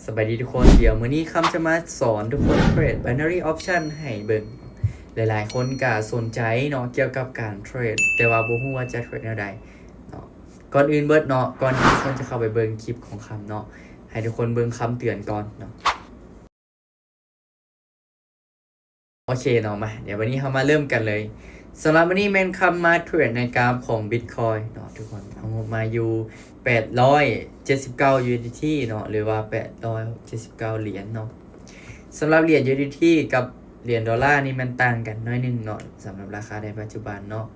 ສະບາຍດີທຸກຄົນ, ດຽວມື້ນີ້ຄຳຈະມາສອນທຸກຄົນເທຣດ Binary Option ໃຫ້ເບິ່ງ. ຫຼາຍໆຄົນກະສົນໃຈເນາະ ກ່ຽວກັບການເທຣດ ແຕ່ວ່າບໍ່ຮູ້ວ່າຈະເທຣດແນວໃດເນາະ. ກ່ອນອື່ນເບິດເນາະ, ກ່ອນທີ່ທຸກຄົນຈະເຂົ້າໄປເບິ່ງຄລິບຂອງຄຳເນາະ, ໃຫ້ທຸກຄົນເບິ່ງຄຳເຕືອນກ່ອນເນາະ. ໂອເຄເນາະ, ມາ ດຽວວັນນີ້ເຮົາມາເລີ່ມກັນເລີຍ. ສຳລັບວັນນີ້ແມ່ນຄຳມາເທຣດໃນກາຟຂອງ Bitcoin ເນາະທຸກຄົນ. ເອົາງົບມາຢູ່ແປດຮ້ອຍເຈັດສິບເກົ້າ USDT ເນາະ ຫຼືວ່າແປດຮ້ອຍເຈັດສິບເກົ້າຫຼຽນເນາະ. ສຳລັບຫຼຽນ USDT ກັບຫຼຽນໂດລານີ້ມັນຕ່າງກັນໜ້ອຍໜຶ່ງເນາະ ສຳລັບລາຄາໃນປັດຈຸບັນເນາະ.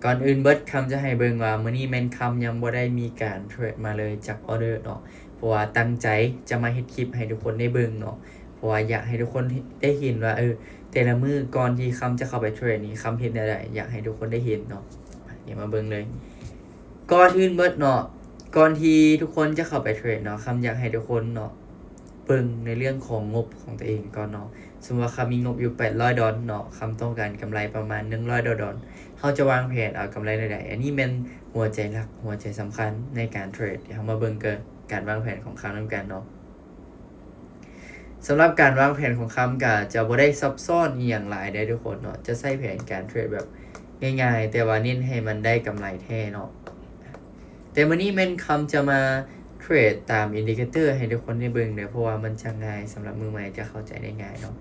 ກ່ອນອື່ນເບິດ ຄຳຈະໃຫ້ເບິ່ງວ່າມື້ນີ້ແມ່ນຄຳຍັງບໍ່ໄດ້ມີການເທຣດມາເລີຍຈັກອໍເດີເນາະ, ເພາະວ່າຕັ້ງໃຈຈະມາເຮັດຄລິບໃຫ້ທຸກຄົນໄດ້ເບິ່ງເນາະ, ເພາະວ່າຢາກໃຫ້ທຸກຄົນໄດ້ເຫັນວ່າ ເອີ ແຕ່ລະມື້ກ່ອນທີ່ຄຳຈະເຂົ້າໄປເທຣດນີ້ ຄຳເຮັດແນວໃດ ຢາກໃຫ້ທຸກຄົນໄດ້ເຫັນເນາະ. ດຽວມາເບິ່ງເລີຍ. ກ່ອນອື່ນເບິດເນາະ, ກ່ອນທີ່ທຸກຄົນຈະເຂົ້າໄປເທຣດເນາະ, ຄຳຢາກໃຫ້ທຸກຄົນເນາະ ເບິ່ງໃນເລື່ອງຂອງງົບຂອງຕົວເອງກ່ອນເນາະ. ສົມມຸດວ່າຄຳມີງົບຢູ່ແປດຮ້ອຍດອນເນາະ, ຄຳຕ້ອງການກຳໄລປະມານໜຶ່ງຮ້ອຍດອນ, ເຮົາຈະວາງແຜນເອົາກຳໄລແນວໃດ? ອັນນີ້ແມ່ນຫົວໃຈຫຼັກ, ຫົວໃຈສຳຄັນໃນການເທຣດ. ດຽວເຮົາມາເບິ່ງເກີນການວາງແຜນຂອງຄຳນຳກັນເນາະ. ສຳລັບການວາງແຜນຂອງຄຳກະຈະບໍ່ໄດ້ຊັບຊ້ອນອີ່ຫຍັງຫຼາຍເດ້ທຸກຄົນເນາະ, ຈະໃຊ້ແຜນການເທຣດແບບງ່າຍໆ ແຕ່ວ່າເນັ້ນໃຫ້ມັນໄດ້ກຳໄລແທ້ເນາະ. ແຕ່ມື້ນີ້ແມ່ນຄຳຈະມາເທຣດຕາມ indicator ໃຫ້ທຸກຄົນໄດ້ເບິ່ງເດີ, ເພາະວ່າມັນຈະງ່າຍ ສຳລັບມືໃໝ່ຈະເຂົ້າໃຈໄດ້ງ່າຍເນາະ.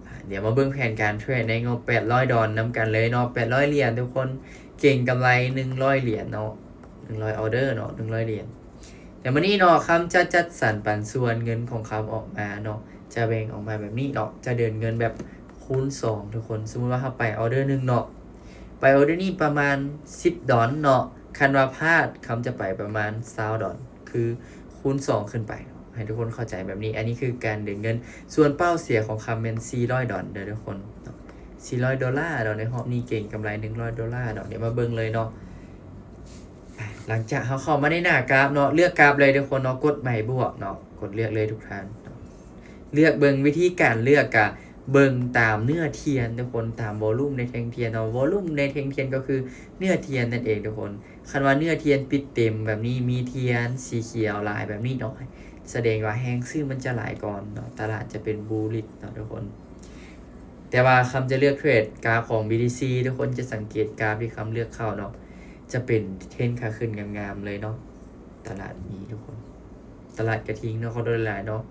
ອາ ດຽວມາເບິ່ງແຜນການເທຣດໃນງົບແປດຮ້ອຍດອນນຳກັນເລີຍເນາະ, ແປດຮ້ອຍຫຼຽນທຸກຄົນ, ເກັ່ງກຳໄລໜຶ່ງຮ້ອຍຫຼຽນເນາະ, ໜຶ່ງຮ້ອຍອໍເດີເນາະ, ໜຶ່ງຮ້ອຍຫຼຽນ. ແຕ່ມື້ນີ້ເນາະ ຄຳຈະຈັດສັນປັນສ່ວນເງິນຂອງຄຳອອກມາເນາະ, ຈະແບ່ງອອກມາແບບນີ້ເນາະ, ຈະເດີນເງິນແບບຄູນສອງທຸກຄົນ. ສົມມຸດວ່າເຮົາໄປອໍເດີໜຶ່ງເນາະ, ໄປອໍເດີນີ້ປະມານສິບດອນເນາະ, ຄັນວ່າພາດ ຄຳຈະໄປປະມານຊາວດອນ, ຄືຄູນສອງຂຶ້ນໄປເນາະ, ໃຫ້ທຸກຄົນເຂົ້າໃຈແບບນີ້. ອັນນີ້ຄືການເດີນເງິນ, ສ່ວນເປົ້າເສຍຂອງຄຳແມ່ນສີ່ຮ້ອຍດອນເດີທຸກຄົນເນາະ, ສີ່ຮ້ອຍໂດລາເນາະ, ໃນຮອບນີ້ເກັ່ງກຳໄລໜຶ່ງຮ້ອຍໂດລາເນາະ. ດຽວມາເບິ່ງເລີຍເນາະ. ອາ ຫຼັງຈາກເຮົາເຂົ້າມາໃນໜ້າກາຟເນາະ, ເລືອກກາຟເລີຍທຸກຄົນເນາະ, ກົດໝາຍບວກເນາະ, ກົດເລືອກເລີຍທຸກທ່ານ. ເລືອກເບິ່ງ, ວິທີການເລືອກກະເບິ່ງຕາມເນື້ອທຽນທຸກຄົນ, ຕາມວໍລຸ່ມໃນແທ່ງທຽນເນາະ. ວໍລຸ່ມໃນແທ່ງທຽນກໍຄືເນື້ອທຽນນັ້ນເອງທຸກຄົນ. ຄັນວ່າເນື້ອທຽນປິດເຕັມແບບນີ້, ມີທຽນສີຂຽວຫຼາຍແບບນີ້ເນາະ, ສະແດງວ່າແຮງຊື້ມັນຈະຫຼາຍກ່ອນເນາະ, ຕະຫຼາດຈະເປັນ bullish ເນາະທຸກຄົນ. ແຕ່ວ່າຄຳຈະເລືອກເທຣດກາຟຂອງ BTC ທຸກຄົນຈະສັງເກດກາຟທີ່ຄຳເລືອກເຂົ້າເນາະ, ຈະເປັນເທຣນຂາຂຶ້ນງາມໆເລີຍເນາະ. ຕະຫຼາດນີ້ທຸກຄົນ, ຕະຫຼາດກະທິງເນາະ, ຂໍໂທດຫຼາຍໆເນາະ.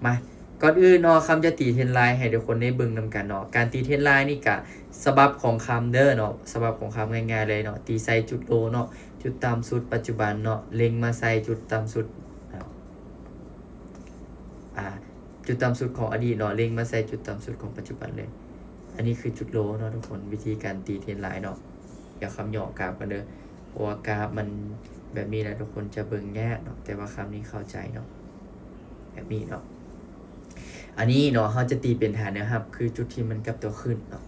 ມາ ກ່ອນອື່ນເນາະ, ຄຳຈະຕີເທຣນລາຍໃຫ້ທຸກຄົນໄດ້ເບິ່ງນຳກັນເນາະ. ການຕີເທຣນລາຍນີ້ກະສະບັບຂອງຄຳເດີເນາະ, ສະບັບຂອງຄຳງ່າຍໆເລີຍເນາະ, ຕີໃສ່ຈຸດໂລເນາະ, ຈຸດຕ່ຳສຸດປັດຈຸບັນເນາະ, ເລັງມາໃສ່ຈຸດຕ່ຳສຸດເນາະ. ອາ ຈຸດຕ່ຳສຸດຂອງອະດີດເນາະ, ເລັງມາໃສ່ຈຸດຕ່ຳສຸດຂອງປັດຈຸບັນເລີຍ. ອັນນີ້ຄືຈຸດໂລເນາະທຸກຄົນ, ວິທີການຕີເທຣນລາຍເນາະ. ດຽວຄຳຫຍໍ້ກາບກັນເດີ, ເພາະວ່າກາບມັນແບບນີ້ແຫຼະທຸກຄົນ, ຈະເບິ່ງຍາກເນາະ, ແຕ່ວ່າຄຳນີ້ເຂົ້າໃຈເນາະ, ແບບນີ້ເນາະ. ອັນນີ້ເນາະ, ເຮົາຈະຕີເປັນຖານແນວຮັບ ຄືຈຸດທີ່ມັນກັບຕົວຂຶ້ນເນາະ.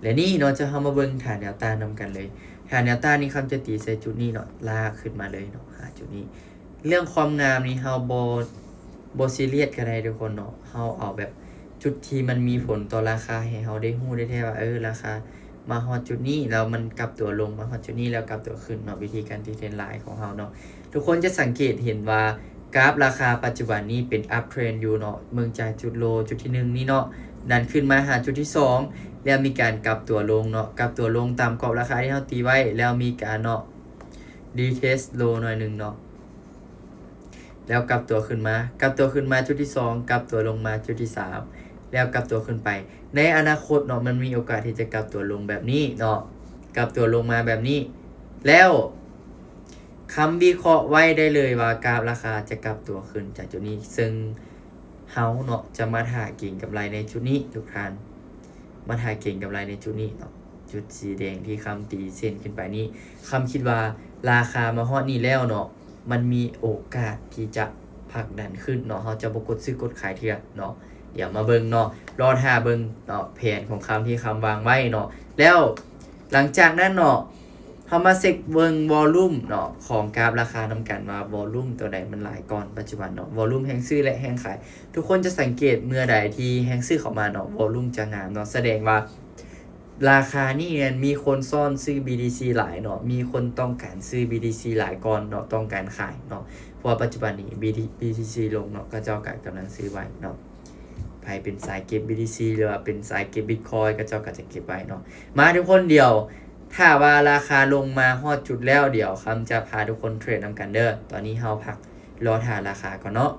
ແລະນີ້ເນາະ, ຈະເຮົາມາເບິ່ງຖານແນວຕ້ານນຳກັນເລີຍ. ຖານແນວຕ້ານນີ້ ຄຳຈະຕີໃສ່ຈຸດນີ້ເນາະ, ລາກຂຶ້ນມາເລີຍເນາະ, ຫາຈຸດນີ້. ເລື່ອງຄວາມງາມນີ້ເຮົາບໍ່ ບໍ່ຊີຣຽສກໍໄດ້ທຸກຄົນເນາະ, ເຮົາເອົາແບບຈຸດທີ່ມັນມີຜົນຕໍ່ລາຄາໃຫ້ເຮົາໄດ້ຮູ້ໄດ້ແທ້ວ່າ ເອີ ລາຄາມາຮອດຈຸດນີ້ແລ້ວມັນກັບຕົວລົງ, ມາຮອດຈຸດນີ້ແລ້ວກັບຕົວຂຶ້ນເນາະ, ວິທີການຕີເທຣນລາຍຂອງເຮົາເນາະ. ທຸກຄົນຈະສັງເກດເຫັນວ່າກາຟລາຄາປັດຈຸບັນນີ້ເປັນ uptrend ຢູ່ເນາະ, ເບິ່ງຈາກຈຸດໂລຈຸດທີໜຶ່ງນີ້ເນາະ, ດັນຂຶ້ນມາຫາຈຸດທີສອງ ແລ້ວມີການກັບຕົວລົງເນາະ, ກັບຕົວລົງຕາມກອບລາຄາທີ່ເຮົາຕີໄວ້ ແລ້ວມີການເນາະ retest low ໜ້ອຍໜຶ່ງເນາະ. ແລ້ວກັບຕົວຂຶ້ນມາ, ກັບຕົວຂຶ້ນມາຈຸດທີສອງ, ກັບຕົວລົງມາຈຸດທີສາມ ແລ້ວກັບຕົວຂຶ້ນໄປ. ໃນອະນາຄົດເນາະ, ມັນມີໂອກາດທີ່ຈະກັບຕົວລົງແບບນີ້ເນາະ, ກັບຕົວລົງມາແບບນີ້ ແລ້ວຄຳວິເຄາະໄວ້ໄດ້ເລີຍວ່າກາຟລາຄາຈະກັບຕົວຂຶ້ນຈາກຈຸດນີ້, ເຊິ່ງເຮົາເນາະ ຈະມາຖ້າເກັງກຳໄລໃນຈຸດນີ້ທຸກທ່ານ, ມາຖ້າເກັງກຳໄລໃນຈຸດນີ້ເນາະ, ຈຸດສີແດງທີ່ຄຳຕີເສັ້ນຂຶ້ນໄປນີ້. ຄຳຄິດວ່າລາຄາມາຮອດນີ້ແລ້ວເນາະ, ມັນມີໂອກາດທີ່ຈະຜັກດັນຂຶ້ນເນາະ, ເຮົາຈະບໍ່ກົດຊື້ກົດຂາຍເທື່ອເນາະ. ດຽວມາເບິ່ງເນາະ, ລໍຖ້າເບິ່ງເນາະ ແຜນຂອງຄຳທີ່ຄຳວາງໄວ້ເນາະ. ແລ້ວຫຼັງຈາກນັ້ນເນາະ, ເຮົາມາເຊັກເບິ່ງວໍລຸ່ມເນາະ ຂອງກາຟລາຄານຳກັນວ່າວໍລຸ່ມຕົວໃດມັນຫຼາຍກ່ອນປັດຈຸບັນເນາະ, ວໍລຸ່ມແຮງຊື້ ແລະ ແຮງຂາຍ. ທຸກຄົນຈະສັງເກດເມື່ອໃດທີ່ແຮງຊື້ເຂົ້າມາເນາະ, ວໍລຸ່ມຈະງາມເນາະ, ສະແດງວ່າ ລາຄານີ້ແມ່ນມີຄົນຊ້ອນຊື້ BTC ຫຼາຍເນາະ, ມີຄົນຕ້ອງການຊື້ BTC ຫຼາຍກ່ອນເນາະ, ຕ້ອງການຂາຍເນາະ. ເພາະວ່າປັດຈຸບັນນີ້ ບີທີຊີ ລົງເນາະ ເຂົາເຈົ້າກໍກຳລັງຊື້ໄວ້ເນາະ. ໃຜເປັນສາຍເກັບ ບີທີຊີ ຫຼືວ່າເປັນສາຍເກັບ Bitcoin ເຂົາເຈົ້າກໍຈະເກັບໄວ້ເນາະ. ມາທຸກຄົນ ດຽວຖ້າວ່າລາຄາລົງມາຮອດຈຸດແລ້ວ ດຽວຄຳຈະພາທຸກຄົນເທຣດນຳກັນເດີ. ຕອນນີ້ເຮົາພັກລໍຖ້າລາຄາກ່ອນເນາະ.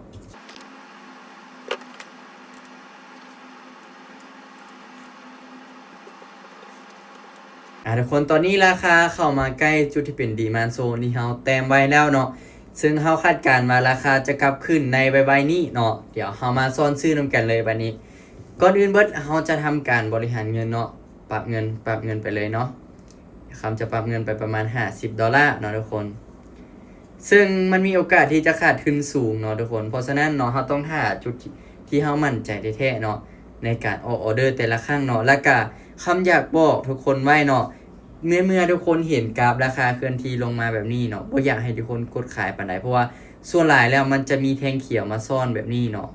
ອາ ທຸກຄົນ ຕອນນີ້ລາຄາເຂົ້າມາໃກ້ຈຸດທີ່ເປັນ demand zone ທີ່ເຮົາແຕ້ມໄວ້ແລ້ວເນາະ ເຊິ່ງເຮົາຄາດການວ່າລາຄາຈະກັບຂຶ້ນໃນໄວໆນີ້ເນາະ. ດຽວເຮົາມາຊ້ອນຊື້ນຳກັນເລີຍບາດນີ້. ກ່ອນອື່ນເບິດ ເຮົາຈະທຳການບໍລິຫານເງິນເນາະ ປັບເງິນ ປັບເງິນໄປເລີຍເນາະ. ຄຳຈະປັບເງິນໄປປະມານຫ້າສິບໂດລາເນາະທຸກຄົນ ເຊິ່ງມັນມີໂອກາດທີ່ຈະຂາດທຶນສູງເນາະທຸກຄົນ. ເພາະສະນັ້ນເນາະ ເຮົາຕ້ອງຖ້າຈຸດທີ່ ທີ່ເຮົາໝັ້ນໃຈແທ້ໆເນາະ ໃນການອອກອອເດີແຕ່ລະຄັ້ງເນາະ. ແລ້ວກະຄຳຢາກບອກທຸກຄົນໄວ້ເນາະ ເມື່ອ ເມື່ອທຸກຄົນເຫັນກາຟລາຄາເຄື່ອນທີ່ລົງມາແບບນີ້ເນາະ ບໍ່ຢາກໃຫ້ທຸກຄົນກົດຂາຍປານໃດ ເພາະວ່າສ່ວນຫຼາຍແລ້ວມັນຈະມີແທ່ງຂຽວມາຊ້ອນແບບນີ້ເນາະ.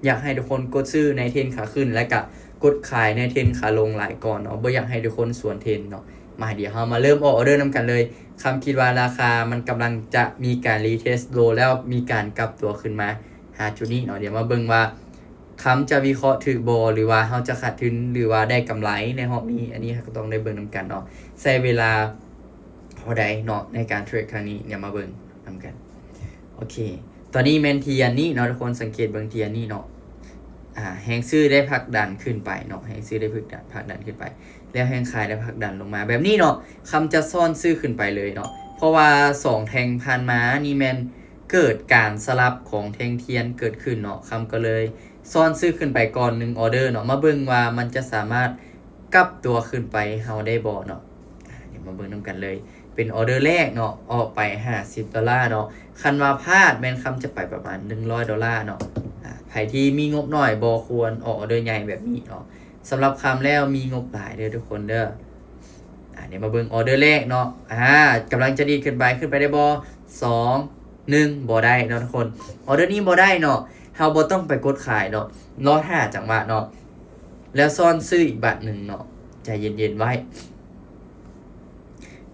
ຢາກໃຫ້ທຸກຄົນກົດຊື້ໃນເທຣນຂາຂຶ້ນ ແລະກະກົດຂາຍໃນເທຣນຂາລົງຫຼາຍກ່ອນເນາະ ບໍ່ຢາກໃຫ້ທຸກຄົນສວນເທຣນເນາະ. ມາ ດຽວເຮົາມາເລີ່ມອອກອອເດີນຳກັນເລີຍ. ຄຳຄິດວ່າລາຄາມັນກຳລັງຈະມີການ retest low ແລ້ວມີການກັບຕົວຂຶ້ນມາຫາຈຸດນີ້ເນາະ. ດຽວມາເບິ່ງວ່າຄຳຈະວິເຄາະຖືກບໍ່ ຫຼືວ່າເຮົາຈະຂາດທຶນ ຫຼືວ່າໄດ້ກຳໄລໃນຮອບນີ້ ອັນນີ້ເຮົາກໍຕ້ອງໄດ້ເບິ່ງນຳກັນເນາະ. ໃຊ້ເວລາເທົ່າໃດເນາະ ໃນການເທຣດຄັ້ງນີ້ ດຽວມາເບິ່ງນຳກັນ. ໂອເຄ ຕອນນີ້ແມ່ນທຽນນີ້ເນາະ ທຸກຄົນສັງເກດເບິ່ງທຽນນີ້ເນາະ. ອາ ແຮງຊື້ໄດ້ຜັກດັນຂຶ້ນໄປເນາະ ແຮງຊື້ໄດ້ຜັກດັນ ຜັກດັນຂຶ້ນໄປ ແລ້ວແຮງຂາຍໄດ້ຜັກດັນລົງມາແບບນີ້ເນາະ. ຄຳຈະຊ້ອນຊື້ຂຶ້ນໄປເລີຍເນາະ ເພາະວ່າສອງແທ່ງຜ່ານມານີ້ແມ່ນເກີດການສະຫຼັບຂອງແທ່ງທຽນເກີດຂຶ້ນເນາະ. ຄຳກໍເລີຍຊ້ອນຊື້ຂຶ້ນໄປກ່ອນໜຶ່ງອອເດີເນາະ. ມາເບິ່ງວ່າມັນຈະສາມາດ ກັບຕົວຂຶ້ນໄປເຮົາໄດ້ບໍ່ເນາະ. ອາ ດຽວມາເບິ່ງນຳກັນເລີຍ ເປັນອອເດີແລກເນາະ ອອກໄປຫ້າສິບໂດລາເນາະ. ຄັນວ່າພາດແມ່ນຄຳຈະໄປປະມານໜຶ່ງຮ້ອຍໂດລາເນາະ. ອາ ໃຜທີ່ມີງົບໜ້ອຍບໍ່ຄວນອອກອອເດີໃຫຍ່ແບບນີ້ເນາະ. ສຳລັບຄຳແລ້ວມີງົບຫຼາຍເດີທຸກຄົນເດີ. ອາ ດຽວມາເບິ່ງອອເດີແລກເນາະ. ອາ ກຳລັງຈະດີດຂຶ້ນໄປ ຂຶ້ນໄປໄດ້ບໍ່? ສອງ ໜຶ່ງ ບໍ່ໄດ້ເນາະທຸກຄົນ. ອອເດີນີ້ບໍ່ໄດ້ເນາະ ເຮົາບໍ່ຕ້ອງໄປກົດຂາຍເນາະ ລໍຖ້າຈັງຫວະເນາະ ແລ້ວຊ້ອນຊື້ອີກບາດໜຶ່ງເນາະ. ໃຈເຢັນໆໄວ້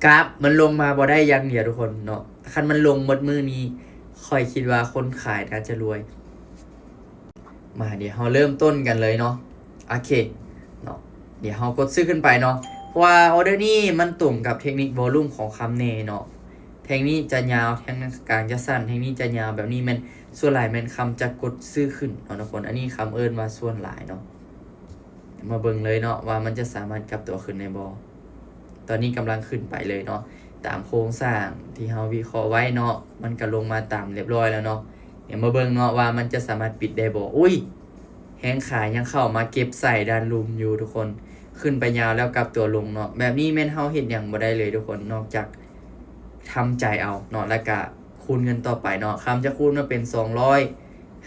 ກາຟມັນລົງມາບໍ່ໄດ້ຢ່າງດຽວທຸກຄົນເນາະ. ຄັນມັນລົງໝົດມື້ນີ້ ຂ້ອຍຄິດວ່າຄົນຂາຍໜ້າຈະລວຍ. ມາ ດຽວເຮົາເລີ່ມຕົ້ນກັນເລີຍເນາະ. ໂອເຄເນາະ ດຽວເຮົາກົດຊື້ຂຶ້ນໄປເນາະ ເພາະວ່າອອເດີນີ້ມັນຕົງກັບເທັກນິກ volume ຂອງຄຳແດ່ເນາະ. ແທ່ງນີ້ຈະຍາວ ແທ່ງກາງຈະສັ້ນ ແທ່ງນີ້ຈະຍາວ ແບບນີ້ແມ່ນ ສ່ວນຫຼາຍແມ່ນຄຳຈະກົດຊື້ຂຶ້ນເນາະທຸກຄົນ. ອັນນີ້ຄຳເອີ້ນວ່າສ່ວນຫຼາຍເນາະ. ມາເບິ່ງເລີຍເນາະ ວ່າມັນຈະສາມາດກັບຕົວຂຶ້ນໄດ້ບໍ່. ຕອນນີ້ກຳລັງຂຶ້ນໄປເລີຍເນາະ ຕາມໂຄງສ້າງທີ່ເຮົາວິເຄາະໄວ້ເນາະ ມັນກະລົງມາຕາມລຽບຮ້ອຍແລ້ວເນາະ. ດຽວມາເບິ່ງເນາະວ່າມັນຈະສາມາດປິດໄດ້ບໍ່. ອຸ້ຍ ແຮງຂາຍຍັງເຂົ້າມາເກັບໃສ່ດ້ານລຸ່ມຢູ່ທຸກຄົນ. ຂຶ້ນໄປຍາວແລ້ວກັບຕົວລົງເນາະ ແບບນີ້ແມ່ນເຮົາເຮັດຫຍັງບໍ່ໄດ້ເລີຍທຸກຄົນ ນອກຈາກທຳໃຈເອົາເນາະ ແລ້ວກະຄູນເງິນຕໍ່ໄປເນາະ. ຄຳຈະຄູນມາເປັນສອງຮ້ອຍ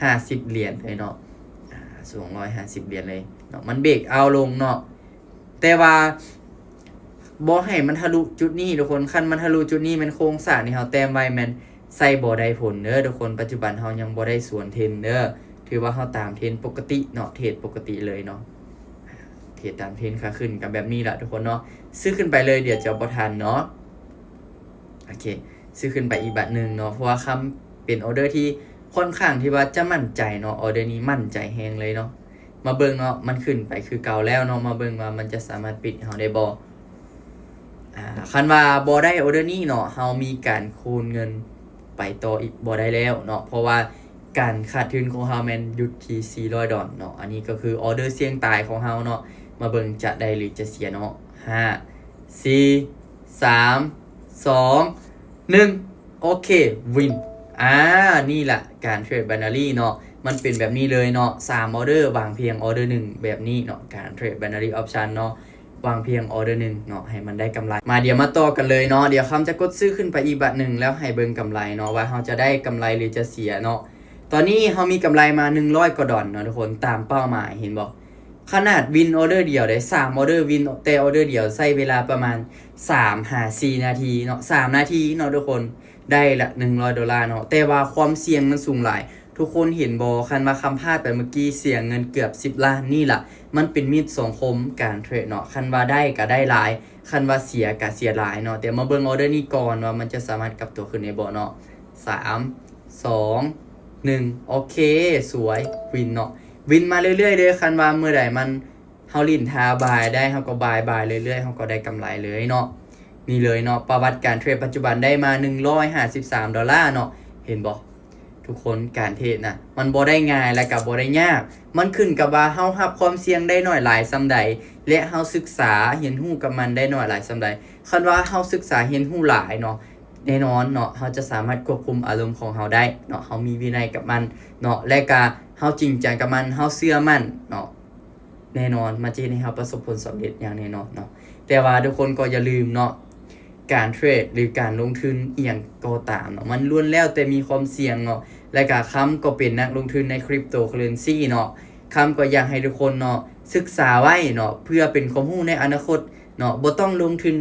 ຫ້າສິບຫຼຽນເລີຍເນາະ ອາ ສອງຮ້ອຍຫ້າສິບຫຼຽນເລີຍເນາະ. ມັນເບຣກເອົາລົງເນາະ ແຕ່ວ່າບໍ່ໃຫ້ມັນທະລຸຈຸດນີ້ທຸກຄົນ. ຄັນມັນທະລຸຈຸດນີ້ແມ່ນໂຄງສ້າງທີ່ເຮົາແຕ້ມໄວ້ແມ່ນໃຊ້ບໍ່ໄດ້ຜົນເດີທຸກຄົນ. ປັດຈຸບັນເຮົາຍັງບໍ່ໄດ້ສວນເທຣນເດີ ຖືວ່າເຮົາຕາມເທຣນປົກກະຕິເນາະ ເທຣດປົກກະຕິເລີຍເນາະ. ເທຣດຕາມເທຣນຂາຂຶ້ນກໍແບບນີ້ລະທຸກຄົນເນາະ. ຊື້ຂຶ້ນໄປເລີຍ ດຽວຈະບໍ່ທັນເນາະ. ໂອເຄ ຊື້ຂຶ້ນໄປອີກບາດໜຶ່ງເນາະ ເພາະວ່າຄຳເປັນອອເດີທີ່ຄ່ອນຂ້າງທີ່ວ່າຈະໝັ້ນໃຈເນາະ. ອອເດີນີ້ໝັ້ນໃຈແຮງເລີຍເນາະ. ມາເບິ່ງເນາະ ມັນຂຶ້ນໄປຄືເກົ່າແລ້ວເນາະ. ມາເບິ່ງວ່າມັນຈະສາມາດປິດໃຫ້ເຮົາໄດ້ບໍ່. ອາ ຄັນວ່າບໍ່ໄດ້ອອເດີນີ້ເນາະ ເຮົາມີການຄູນເງິນໄປຕໍ່ອີກບໍ່ໄດ້ແລ້ວເນາະ ເພາະວ່າການຂາດທຶນຂອງເຮົາແມ່ນຢຸດທີ່ສີ່ຮ້ອຍດອນເນາະ. ອັນນີ້ກໍຄືອອເດີສ່ຽງຕາຍຂອງເຮົາເນາະ. ມາເບິ່ງຈະໄດ້ຫຼືຈະເສຍເນາະ. ຫ້າ ສີ່ ສາມ ສອງ ໜຶ່ງ ໂອເຄ ວິນ. ອາ ນີ້ລະການເທຣດໄບນາຣີເນາະ ມັນເປັນແບບນີ້ເລີຍເນາະ. ສາມອອເດີ ວາງພຽງອອເດີໜຶ່ງແບບນີ້ເນາະ. ການເທຣດໄບນາຣີອອບຊັນເນາະ ວາງພຽງອອເດີໜຶ່ງເນາະ ໃຫ້ມັນໄດ້ກຳໄລ. ມາ ດຽວມາຕໍ່ກັນເລີຍເນາະ. ດຽວຄຳຈະກົດຊື້ຂຶ້ນໄປອີກບາດໜຶ່ງ ແລ້ວໃຫ້ເບິ່ງກຳໄລເນາະ ວ່າເຮົາຈະໄດ້ກຳໄລຫຼືຈະເສຍເນາະ. ຕອນນີ້ເຮົາມີກຳໄລມາໜຶ່ງຮ້ອຍກວ່າດອນເນາະທຸກຄົນ ຕາມເປົ້າໝາຍ ເຫັນບໍ່? ຂະໜາດວິນອອເດີດຽວເດ້ ສາມອອເດີວິນແຕ່ອອເດີດຽວ ໃຊ້ເວລາປະມານສາມຫາສີ່ນາທີເນາະ ສາມນາທີເນາະທຸກຄົນ ໄດ້ລະໜຶ່ງຮ້ອຍໂດລາເນາະ. ແຕ່ວ່າຄວາມສ່ຽງມັນສູງຫຼາຍ ທຸກຄົນເຫັນບໍ່? ຄັນວ່າຄຳພາດໄປເມື່ອກີ້ ເສຍເງິນເກືອບສິບລ້ານ. ນີ້ລະ ມັນເປັນມິດສອງຄົມການເທຣດເນາະ. ຄັນວ່າໄດ້ກະໄດ້ຫຼາຍ ຄັນວ່າເສຍກະເສຍຫຼາຍເນາະ. ແຕ່ມາເບິ່ງອອເດີນີ້ກ່ອນວ່າມັນຈະສາມາດກັບຕົວຂຶ້ນໄດ້ບໍ່ເນາະ. ສາມ ສອງ ໜຶ່ງ ໂອເຄ ສວຍ ວິນເນາະ ວິນມາເລື້ອຍໆເດີ້. ຄັນວ່າມື້ໃດມັນ ເຮົາຫຼິ້ນທ່າບາຍໄດ້ ເຮົາກໍບາຍ ບາຍເລື້ອຍໆ ເຮົາກໍໄດ້ກຳໄລເລີຍເນາະ. ນີ້ເລີຍເນາະ ປະຫວັດການເທຣດປັດຈຸບັນໄດ້ມາ ໜຶ່ງຮ້ອຍຫ້າສິບສາມ ດອນລາເນາະ. ເຫັນບໍ່ ທຸກຄົນ ການເທຣດນະ ມັນບໍ່ໄດ້ງ່າຍ ແລະກະບໍ່ໄດ້ຍາກ. ມັນຂຶ້ນກັບວ່າເຮົາຮັບຄວາມສ່ຽງໄດ້ໜ້ອຍຫຼາຍສ່ຳໃດ ແລະເຮົາສຶກສາຮຽນຮູ້ກັບມັນໄດ້ໜ້ອຍຫຼາຍສ່ຳໃດ. ຄັນວ່າເຮົາສຶກສາຮຽນຮູ້ຫຼາຍເນາະ ແນ່ນອນເນາະ ເຮົາຈະສາມາດຄວບຄຸມອາລົມຂອງເຮົາໄດ້ເນາະ ເຮົາມີວິໄນກັບມັນເນາະ ແລະກະເຮົາຈິງຈັງກັບມັນ ເຮົາເຊື່ອໝັ້ນເນາະ ແນ່ນອນ ມັນຈະເຮັດໃຫ້ເຮົາປະສົບຜົນສຳເລັດຢ່າງແນ່ນອນເນາະ. ແຕ່ວ່າທຸກຄົນກໍຢ່າລືມເນາະ ການເທຣດ ຫຼື ການລົງທຶນອີ່ຫຍັງກໍຕາມເນາະ ມັນລ້ວນແລ້ວແຕ່ມີຄວາມສ່ຽງເນາະ. ແລະກະຄຳກໍເປັນນັກລົງທຶນໃນ cryptocurrency ເນາະ ຄຳກໍຢາກໃຫ້ທຸກຄົນເນາະ ສຶກສາໄວ້ເນາະ ເພື່ອເປັນຄວາມຮູ້ໃນອະນາຄົດເນາະ. ບໍ່ຕ້ອງລົງທຶນ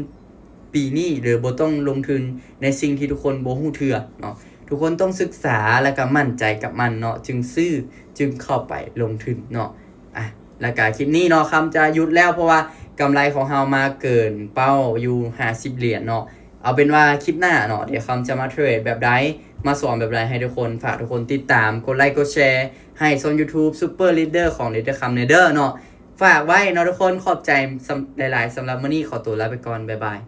ປີນີ້ ຫຼື ບໍ່ຕ້ອງລົງທຶນໃນສິ່ງທີ່ທຸກຄົນບໍ່ຮູ້ເທື່ອເນາະ. ທຸກຄົນຕ້ອງສຶກສາ ແລ້ວກໍໝັ້ນໃຈກັບມັນເນາະ ຈຶ່ງຊື້ ຈຶ່ງເຂົ້າໄປລົງທຶນເນາະ. ອ່ະ ແລ້ວກໍຄລິບນີ້ເນາະ ຄຳຈະຢຸດແລ້ວ ເພາະວ່າກຳໄລຂອງເຮົາມາເກີນເປົ້າຢູ່ຫ້າສິບຫຼຽນເນາະ. ເອົາເປັນວ່າຄລິບໜ້າເນາະ ດຽວຄຳຈະມາເທຣດແບບໃດ ມາສອນແບບໃດໃຫ້ທຸກຄົນ. ຝາກທຸກຄົນຕິດຕາມ ກົດໄລ ກົດແຊ ໃຫ້ຊ່ອງ YouTube Super Leader ຂອງ Leader ຄຳແດ່ເດີ້ເນາະ. ຝາກໄວ້ເນາະທຸກຄົນ ຂອບໃຈສ່ຳ ຫຼາຍໆ ສຳລັບມື້ນີ້ ຂໍຕົວລາໄປກ່ອນ ບາຍບາຍ.